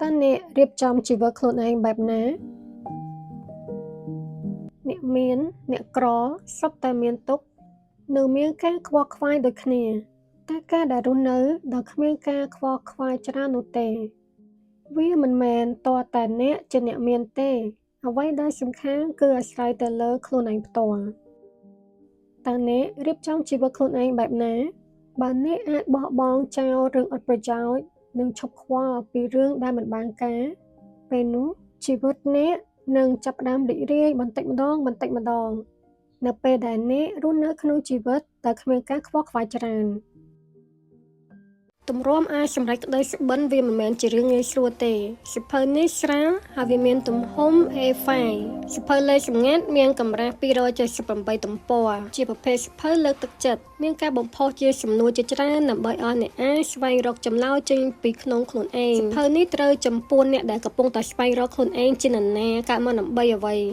តើអ្នករៀបចំជីវិតខ្លួនឯងបែបណា អ្នកមាន អ្នកក្រសុទ្ធតែមានទុក្ខនិងមានការខ្វល់ខ្វាយដូចគ្នា តែការដែលរស់នៅដោយគ្មានការខ្វល់ខ្វាយច្រើននោះទេ វាមិនមែនទាល់តែអ្នកជាអ្នកមានទេ អ្វីដែលសំខាន់គឺអាស្រ័យទៅលើខ្លួនឯងផ្ទាល់តើអ្នករៀបចំជីវិតខ្លួនឯងបែបណា បើអ្នកអាចបោះបង់ចោលរឿងឥតប្រយោជន៍និងឈប់ខ្វល់ពីរឿងដែលមិនបានការ ពេលនោះជីវិតអ្នកនឹងចាប់ផ្ដើមរីករាយបន្តិចម្ដងបន្តិចម្ដង នៅពេលដែលអ្នករស់នៅក្នុងជីវិតដែលគ្មានការខ្វល់ខ្វាយច្រើនទម្រាំអាចសម្រេចក្តីសុបិនវាមិនមែនជារឿងងាយស្រួលទេសៀវភៅនេះស្រាលហើយវាមានទំហំ A5 សៀវភៅលេខសម្ងាត់មានកម្រាស់278ទំព័រជាប្រភេទសៀវភៅលើកទឹកចិត្តមានការបំផុសជាសំណួរជាច្រើនដើម្បីឲ្យអ្នកអានស្វែងរកចម្លើយចេញពីក្នុងខ្លួនឯងសៀវភៅនេះត្រូវចំពោះអ្នកដែលកំពុងតែស្វែងរកខ្លួនឯងជានរណាកើតមកដើម្បីអ្វី។